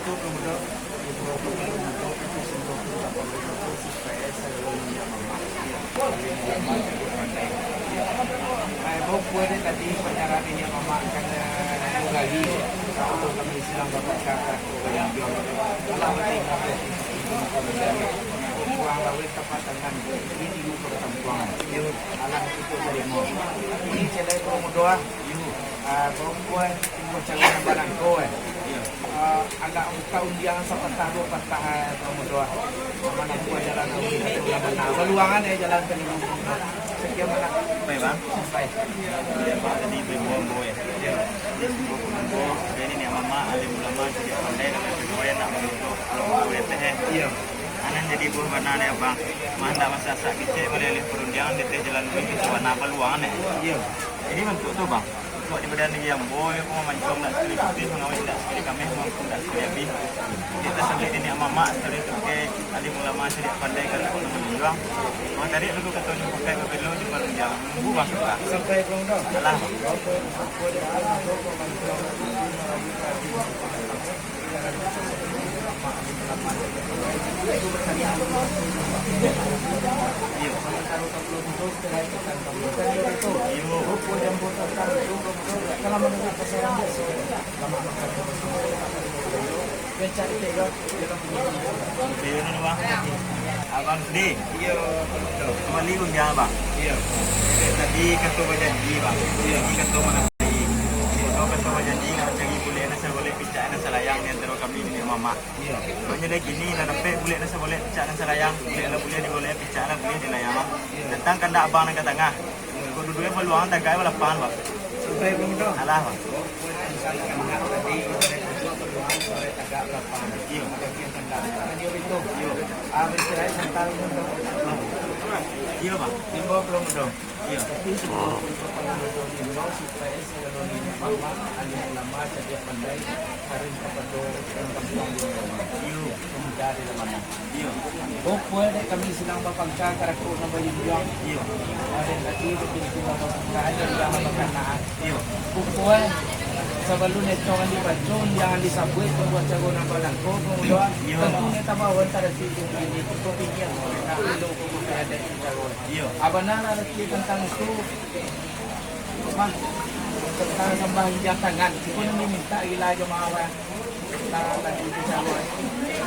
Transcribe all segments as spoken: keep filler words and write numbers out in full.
Itu pemuda, ibu pemuda, itu sungguh pemuda, pemuda, itu sukses, selalu minyak mamak. Selalu minyak mamak, jadi pandai. Eh, bau kue dia tadi, panyaran minyak mamak, kan, eh, dua kali. Kalau kami silang bapak kakak, kue yang jual. Alah, berarti, buang lawet tempat tangan, ini ibu pada kampuang. Alah, itu dari mau. Ini celai pemuda, ah. Ah, bau kue, tunggu cari yang barang kue. Ah, anak buka undian sapatah dua patah, eh, kamu doa. Mana buah jalan, kamu minta tolong mana. Baluangan, eh, jalan tadi. Sekian mana? Sampai, Bang? Sampai. Iya, Bang, tadi beli bombo, ya. Iya. Bombo, ini nih, mama, alim ulama, jadi pandai, dan pegawai, nak menuntut, kalau mau boleh teh, eh. Iya. Anak jadi buah bana, ya, Bang. Mah, ndak masak-sak kecek, boleh alih perundiangan, di teh jalan, beli kita warna baluangan, ya. Iya. Jadi bentuk tu, Bang. Kok di badan lagi ambo, yo, kok mamancong dak sakali putih, mangawai dak sakali kameh, mangkung dak sakali abih. Kita sampai niniak mamak, sakali kakek, alim ulama, cadiak pandai, galak kok nan manjuang. Mangatarik lagu kato nyo pakai babelo di panunjang. Nunggu bang suka. Sampai pulang dah. Alah. Iyo. Iyo, Bang. Abang Sude. Iyo, Bang. Kembali undian, Bang. Iyo. Tadi kato bajanji, Bang. Iyo. Tadi kato manapi. Iyo. Kato bajanji, nak cari bulek nan sabolek, picak nan salayang di antaro kami niniak mamak. Iyo. Maknyo dek kini, lah dapek bulek nan sabolek, picak nan salayang. Bulek lah bulek digolek, picak lah bulek dilayang. Iyo. Tantang kandak abang nan ka tangah. Kaduo-duonyo paluang tagak balapan, Bang. Sampai, Bang, tu? Alah, Bang. Iyo. Iyo. Ah, bercerai santai, Bang. Iyo, Bang. Imbau belum, Bang. Iyo. Tapi sebelum untuk pengambilan imbau, supaya segala niniak mamak, alim ulama, cadiak pandai, karing kapado urang kampuang di rumah. Iyo. Pemuda di rumah. Iyo. Pokok dek kami sadang bapangka, karakuk nan bajunjuang. Iyo. Aden tadi bapimpin bapangka, aden jangan bakanaan. Iyo. Pokok sabalun etong dibaco, jangan disabuik, pambuat caro nan balangko, pamuda. Iyo. Tantu ne tabawan tadasi ujung ini, pokok tinggi, nak ilo pokok adat caro. Iyo. Abana lah reti tantang itu. Mah, tantang sambah ginjang tangan, itu nan diminta gila jo mah, Bang. Tantang tadi itu caro,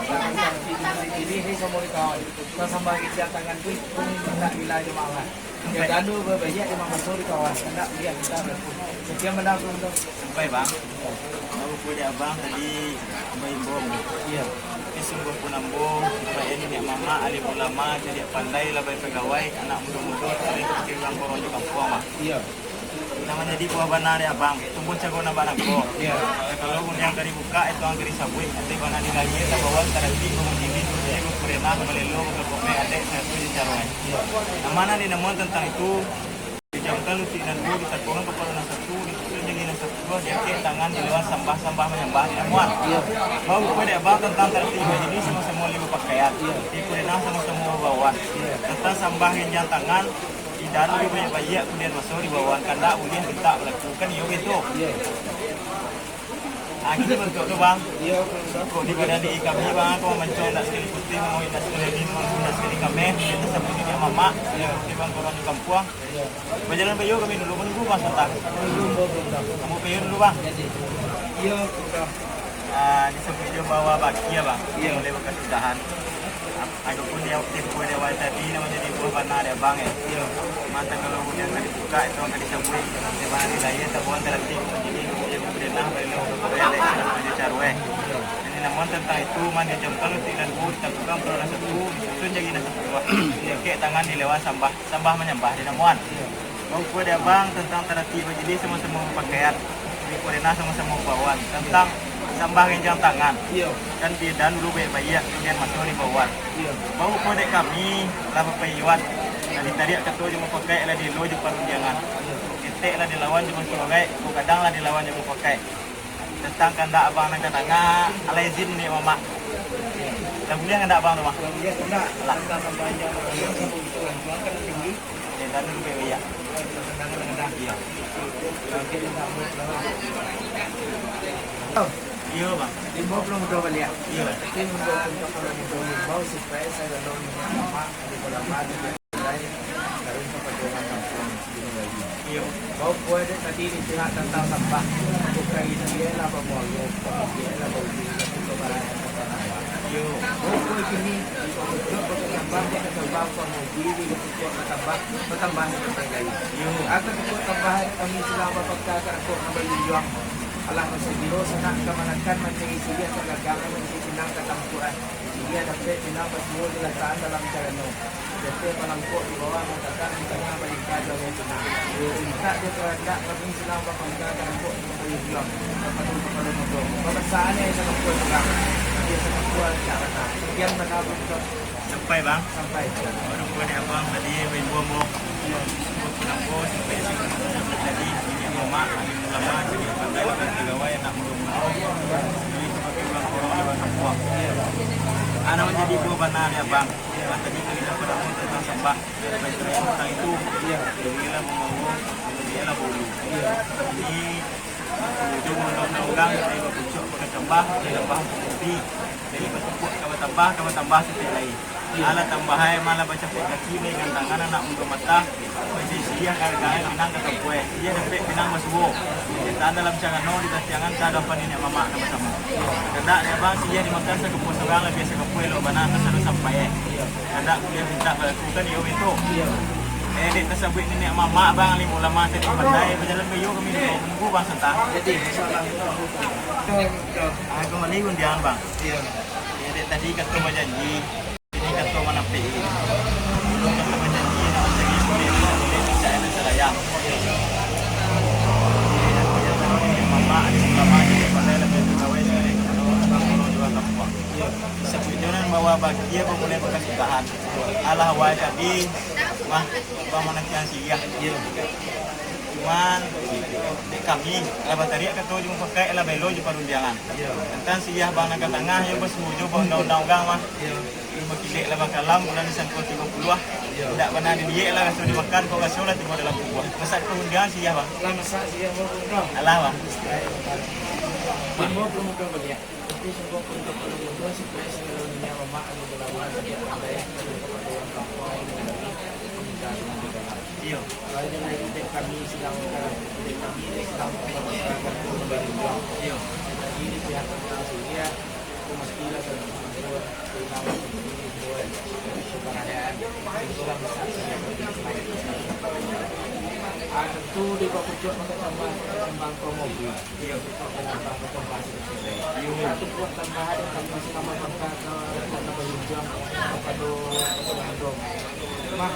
tantang tadi itu sendiri, hei, kamu di kawan. Tantang sambah ginjang tangan tu, itu nan diminta gila jo mah, Bang. Ya, lalu babaiak di mah, di kawan. Hendak lihat kita. Sekian bana, Bang. Sampai, Bang. Baru pun dek abang tadi baimbau. Iyo. Tapi sungguah pun ambo, baik niniak mamak, alim ulama, cadiak pandai, labai pagawai, anak mudo-mudo, tarik kaki urang korong di kampuang, Bang. Iyo. Nan manjadi buah bana dek abang, tumbuah caro nan bak nangko. Iyo. Kalau undian ka dibukak, itu ang ka disabuik, ateh bana di lahia, tabawan, taratik, bamujilin, bamujilin, bakurenah, balelo, bakomek, adek, satu di caro, eh. Iyo. Nan ma nan dinamuan tantang itu, Dijamkan lutik nan duo, ditakuakan kapalo nan satu, disusun jari nan satu, diakek tangan, dilawan sambah, sambah manyambah, dinamuan. Iyo. Baru kue dek abang tantang taratik majilih, samo-samo liu bapakaian. Iyo. Dikurenah, samo-samo babawan. Iyo. Tantang sambah ginjang tangan, didalu baiak-baiak, kulian maso dibawan, kandak buliah mintak balaku, kan iyo baitu. Iyo. Ah, kini bantuak tu, Bang. Iyo, Bang. Kok di badan diri kami, Bang, kok mamancong dak sakali putih, mangawai dak sakali abih, mangkung dak sakali kameh, kita sabuik niniak mamak, iyo, putih, Bang, korang di kampuang. Iyo. Bajalan baiyo kami dulu, manunggu Bang sabanta. Manunggu Bang sabanta. Ambo baiyo dulu, Bang. Jadi. Iyo, Bang. Ah, disabuik jo bahwa bakia, Bang. Iyo. Mulai bakasudahan. Ap-, adopun di aw-, tempo di awal tadi, nan manjadi buah bana dek abang, eh. Iyo. Mantang kalau undian ka dibukak, itu ang ka disabuik. Di bana di lahia, tabawan taratik, jadi, jadi, balelo, balelo, balelo, caro, eh. Iyo. Jadi, namun tantang itu, mah dijamkan lutik nan duo, ditakuakan kapalo nan satu, disusun jari nan satu, diakek tangan, dilawan sambah. Sambah manyambah dinamuan. Iyo. Baru kue dek abang tantang taratik majilih, samo-samo bapakaian, dikurenah, samo-samo babawan. Tantang sambah ginjang tangan. Iyo. Kan didalu baiak-baiak, kulian maso dibawan. Iyo. Baru kue dek kami lah bapaiyoan. Lah ditariak kato jo mupakaik, lah dielo jo parundiangan. Iyo. Ketek lah dilawan jo mupakaik, gadang lah dilawan jo mupakaik. Tantang kandak abang nan ka tangah, alah izin niniak mamak. Lah buliah kandak abang tu, Bang? Lah buliah kandak. Lah. Tantang sambahyang, sambahyang, sambahyang, sambahyang kan tinggi. Ya, lalu lebih banyak. Tantang kandak. Iya. Oke, tantang abang. Iyo, Bang. Limbau pulang mudo baliak. Iyo. Tapi mudo pun kapalo mudo limbau, supayo sagalo niniak mamak, alim ulama, alim ulama, taruih kapado urang kampuang di Melayu. Iyo. Bau kue dek tadi di pihak tantang sambah, bukan itu lah bamuago, bukan itu lah baudi, tapi kebarayaan tantang sambah. Iyo. Bau kue kini, di pangkucok, pakai sambah, pakai sambah, pakai muago, di pangkucok, batambah, batambah sampai kayu. Iyo. Atau pangkucok tambahan, kami sudah bapakka ka rangkok nan bajunjuang. Alah basadio sanak kamanakan mancari siriah ka gagang, mancari pinang ka tampuak. Siriah dapek pinang basuo dilataan dalam carano. Jatuah balangkok di bawah, mangkakak di tangah, balingka jauah pinang. Mintak jo kahandak kami silang bapangka ka rangkok nan bajunjuang, kapado kapalo mudo. Babasaan ai sakapua surang, tapi sakapua rancak bana. Sakian bana, Bang. Sampai, Bang. Sampai. Baru kau dek abang tadi, baimbau mo. Iyo. Suruh penambo, sampai sini. Jadi, ini mamak, ini ulama, jadi pandai, pandai pegawai, anak mudo-mudo. Jadi, sebagai urang korong di urang kampuang. Anak jadi buah bana dek abang. Abang tadi kami dapat ilmu tentang sambah. Baik tentang itu. Iyo. Jadi lah monggo, jadi lah bulu. Iyo. Jadi, ujung undang-undang, dari bapucuk pakai sambah, dari sambah pakai kopi. Jadi, bapucuk ka batambah, ka batambah setiap lai. Iyo. Alah tambah ai, malah bacapek kaki, baingan tangan, anak mudo mata, basi siriah, kayo-kayo, pinang ka tampuak. Siriah dapek pinang basuo. Dilataan dalam carano, ditantiangan ka adapan niniak mamak nan basamo. Kandak dek abang, siriah dimakan sakapua surang, labiah sakapua elok bana, tasado sampai, eh. Kandak kuliah mintak balaku kan, iyo, itu. Iyo. Eh, dek tasabuik niniak mamak, bang, alim ulama, tadi pandai, bajalan bayo kami, nunggu bang santa. Jadi, insyaallah. Ah, kembali undian, bang. Iyo. Eh, dek tadi kato bajanji. Ini kato manapik. Ulun kato bajanji, nak mancari kulik, nak kulik, nak cari, nak cari ayam. Mamak, alim ulama, jadi pandai, labiah pegawai, jadi kato urang-urang di urang kampuang. Iyo. Sabuiknyo nan bawa bakia, bamulai bakasudahan. Alah, wai tadi, mah, bang manantiang siriah. Iyo. Cuman, dek kami, lah batariak kato jo mupakaik, lah baelo jo parundiangan. Iyo. Tantang siriah bang nan ka tangah, iyo basuo jo baundang-undang urang mah. Iyo. Iyo bakilek lah bakalam, bulan disangko tigo puluah. Iyo. Indak bana diliek lah, raso dimakan, kok raso lah tibo dalam tubuah. Masak parundiangan siriah, bang. Lah masak siriah, bang, bang. Alah, bang. Baik, bang. Timbua pun mudo baliak. Tapi sungguah pun kapalo mudo, supayo sagalo niniak mamak, alim ulama, sadiak pandai, kapado urang kampuang, alim ulama, mintak sumando dalam. Iyo. Kalau jan lagi dek kami sidang, dek kami dek sidang, urang kampuang, urang kampuang. Iyo. Jadi, di pihak tantang siriah, itu mestilah satu sumando, pinang, itu parayaan. Itulah masak siriah. Ah, tantu di bapucuk makan sambah, makan sambah promosi. Iyo. Iyo. Atu buah tambahan, kami masih tambah bangka ka, ka, ka bajunjuang kapado, kapado mandom. Mah,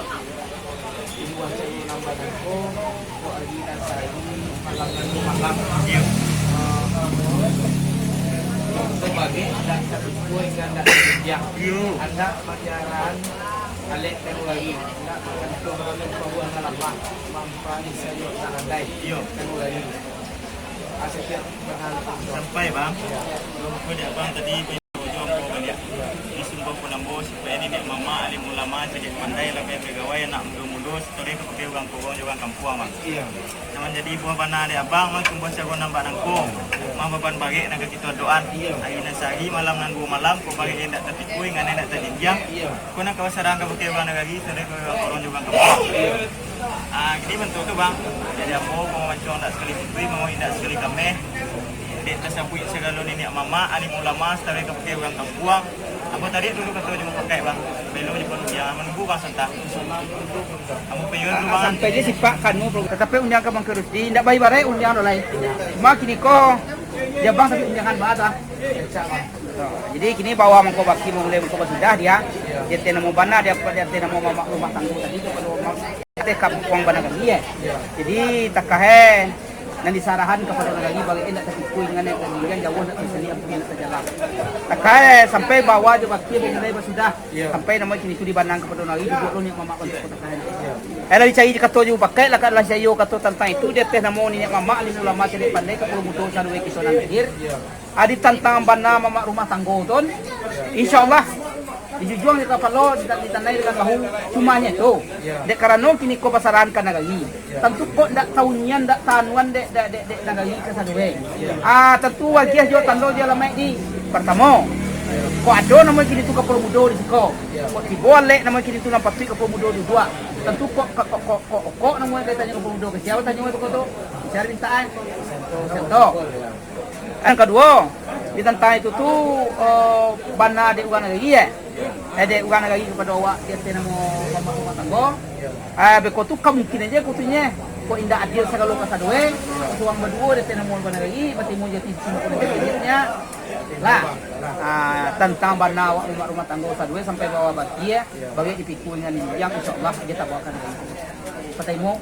di buah cak nambah nangko, buah hari nan sahari, malam nan malam. Iyo. Eh, sebagai adat satu kuih dan adat jenjang. Iyo. Adat pajarahan alek teknologi. Adat makan itu malam itu buah malam, mah. Mampani sayo tak andai. Iyo. Teknologi. Sampai, bang. Iyo. Kau dek abang tadi, bujang kau baliak. Ini sungguah pun ambo, supayo niniak mamak, alim ulama, cadiak pandai, labiah pegawai, anak mudo-mudo, satorai ka pakai urang korong jo urang kampuang, bang. Iyo. Naman jadi buah bana dek abang, mah tumbuah sago nambah nangko. Mah baban barek nan ka kito adokan. Iyo. Ari nan sahari, malam nan duo malam, kok barek indak tapikua, ingan indak tajinjiang. Iyo. Kok nak kawa sarang ka pakai urang nagari, satorai ka urang korong jo urang kampuang. Iyo. Ah, jadi bantuak tu, bang. Jadi, ambo, bang, macam indak sakali putui, bang, indak sakali kameh. Dek tasabuik sagalo niniak mamak, alim ulama, satorai ka pakai urang kampuang. Ambo tarik dulu kato jo mupakaik, bang. Baelo jo parundiangan, manunggu bang santa. Ambo payo dulu, bang. Sampai je sipak kanu, bro. Tatapi undiang ka Bang Rusdi, indak baibarat undiang tu lai. Cuma kini ko, dia bang tapi undiangan baa tu ah. Jadi kini bawa mangko baki, mulai mangko basudah dia. Dia teh namo bana, dia, dia teh namo mamak rumah tanggo tadi tu, kalau mamak teh kampuang bana kami, eh. Jadi takah, eh, nan disarahan kapado nagari, bagi indak tapikua ingan, indak tajinjiang, jauah indak tasani, ampuih indak tajalang. Takah, eh, sampai bawa jo baki, mulai basudah. Iyo. Sampai namo kini tu dibanang kapado nagari, duduak lo niniak mamak bantuak ko takah, eh. Iyo. Eh, lah dicari kato jo mupakaik, lah ka, lah sayo kato tantang itu, dia teh namo niniak mamak, alim ulama, cadiak pandai, kapalo mudo, saluruh kiso nan hadir. Iyo. Adi tantang bana mamak rumah tanggo tu, insyaallah, Dijujuang di kapalo, di, ditandai dengan bahu, cuma nyo tu. Dek karano kini ko basarahan ka nagari. Tantu kok ndak taunian, ndak tanuan dek, dek, dek, dek nagari kasadonyo. Ah, tantu agiah jo tando jo alamaik di. Partamo, kok ado namo kini tu kapalo mudo di siko. Kok tibo alek namo kini tu nan patuik kapalo mudo duduak. Tantu kok, kok, kok, kok, kok, kok namo kaitan jo kapalo mudo ka sia tanyo tu ko tu. Sia mintaan. Contoh. Yang kaduo, di tantang itu tu, eh, bana dek urang nagari, eh. Eh, dek urang nagari kapado awak di ateh namo rumah, rumah tanggo. Eh, beko tu kamungkinan je kutunye. Kok indak adil sagalo kasadonyo, eh. Surang baduo di ateh namo urang nagari, batemu je titi nyo. Lah. Ah, tantang bana awak rumah, rumah tanggo sadonyo sampai bawa bagi, eh. Bagi dipikul dengan yang insyaallah dia tabakan. Pataimu.